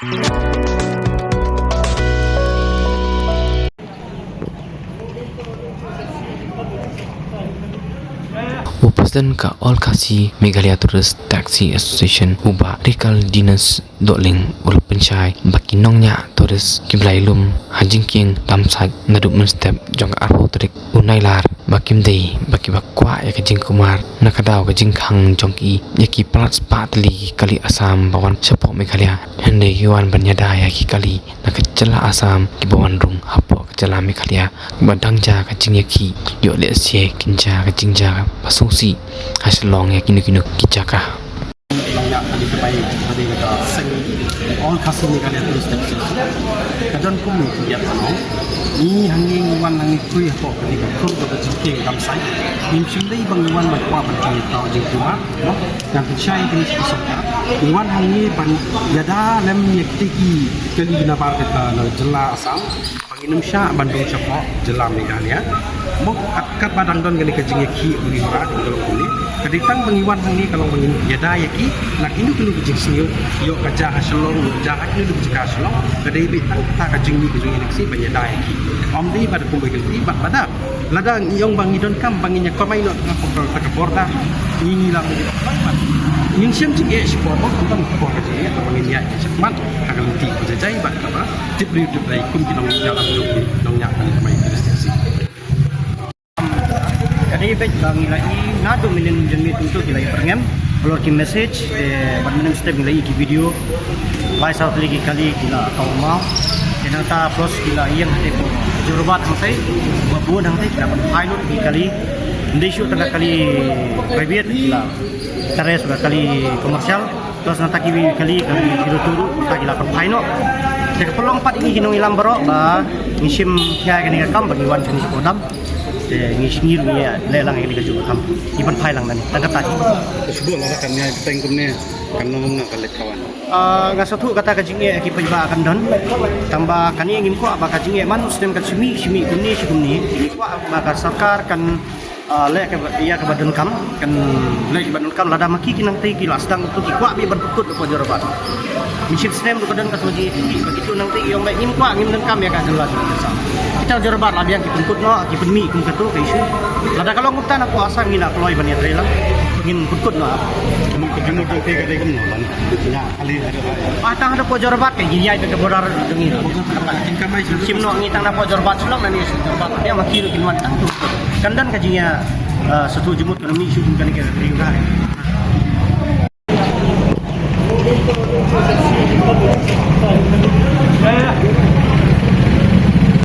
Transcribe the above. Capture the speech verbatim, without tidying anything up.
U President ka All Khasi Meghalaya Tourist Taxi Association, u Bah Rikaldinus Dohling, u la pynshai ba ki nongñiah tourist kiba la ïalum ha jingkieng dam sait naduh mynstep jong ka arphew tarik u Nailar, ba kim dei ba kiba kwah ïa ka jingkulmar na ka daw ka jingkhang jong ki ïa ki palat spah tylli ki kali Assam ba wan shapoh Meghalaya, hynrei ki wan ban ïada ïa ki kali na ka jylla Assam kiba wan rung hapoh ka jylla Meghalaya, ba dang jia ka jingïakhih, ïoh lehse kin jia ka jingjia ba sngewsih ha Shillong ïa kino kino ki jaka. Nongñiah kali ka bai ba dei na ka seng All Khasi Meghalaya Tourist Association. Ka don kum ki ïa ka nong. Ngi hangne ngi wan hangne khrui hapoh kane ka khur kaba jingkieng dam sait. Ngim shym dei ba ngi wan ban kwah ban pynïaid ka jingkulmar, no? Ngan pynshai kane sha ka sorkar. Ngi wan hangne ban ïada lem ïa kita ki kali na bar kata na jylla Assam. Ba ngin ym shah ban rung shapoh jylla Meghalaya. Mo, kat, katba dang don kane ka jingïakhih u Rihura, ka long kumne. Ka dei tang ba ngi wan hangne ka long ba ngin ïada ïa ki na kino kino ki jingsniew, ïoh ka jia ha Shillong, ïoh jia ha kino kino ki jaka ha Shillong. Ka dei beit tang kata ka jingmih ka jong ngi na ka sngi ban ïada ïa ki. Ym dei ba da kumba ngi lynti, bad lada, lada ngi ong ba ngi donkam ba ngin ïa kamai noh tang ha ka border, ngi ngi lah ban ïa kamai bad ngin shem jingeh shapoh, bad kumba ngi ka border jingeh ba ngin ïa shakhmat ha ka lynti ka jai jai bad kaba tip briew tip Blei kum ki nongïalam jong ki nongñiah kali kamai Khristan. Ka dei beit ba ngi la ïohi naduh mynnin janmiet kumto ki la ïa pyrngem halor ki message, eh, bad mynnin step ngi la ïohi ki video. Lai saw tylli ki kali ki la kawmaw. Te nangta plus ki la ïeng hangtei hapoh Jorabat hangtei. Ba bun hangtei ki la pynphai lut ki kali. Ym dei shuh tang ka kali private ki la tare shuh ka kali commercial. Plus nangta ki kali, kali ki ruh tu ruh, nangta ki la pynphai noh. Te ka pynlong pat ïa ngi ki nongïalam baroh ba ngi shim khia ïa kane ka kam ba ngi wan shane shapoh dam. Te ngi sngew ngi ïa leh lang ïa kane ka juh ka kam. Ngi pynphai lang nangne. Tang kata. Ka shu buh lada kan ïa ka teng kumne, kan nang ym nga ka leit ka wan. Ah, nga sngewthuh kata ka jingeh ki paidbah kan don. Tang ba kane ngim kwah ba ka jingeh man u snem kan shu mih, shu mih kumne, shu kumne. Ngi kwah ba ka sorkar kan Ah, leh kaba, ïa kaba donkam, kan leh kaba donkam, lada ma ki ki nangtei ki la sdang uto ki kwah beit ban pynkut hapoh Jorabat. Mynshem snem ruh ka don ka sngewsih, ba kito nangtei ki ong ba ngim kwah, ngim donkam ïa ka jylla jong ngi. Kita Jorabat la biang ki pynkut noh, ki pynmih kum kato ka issue. Lada ka long kumta na hapoh Assam ngi la kloi ban ïatrei lang, ngin pynkut noh. Ka jingmut jong phi ka dei kumno, Ban? Ïa. Ah, tang hapoh Jorabat ka ïaid ka border jong ngi. Shim noh ngi tang hapoh Jorabat Shillong, nangne Jorabat. Ïa ma ki ruh kin wan tang tu. Kan don ka jingïa, ah, sngewthuh jingmut ka mih shuh kane ka ri ka.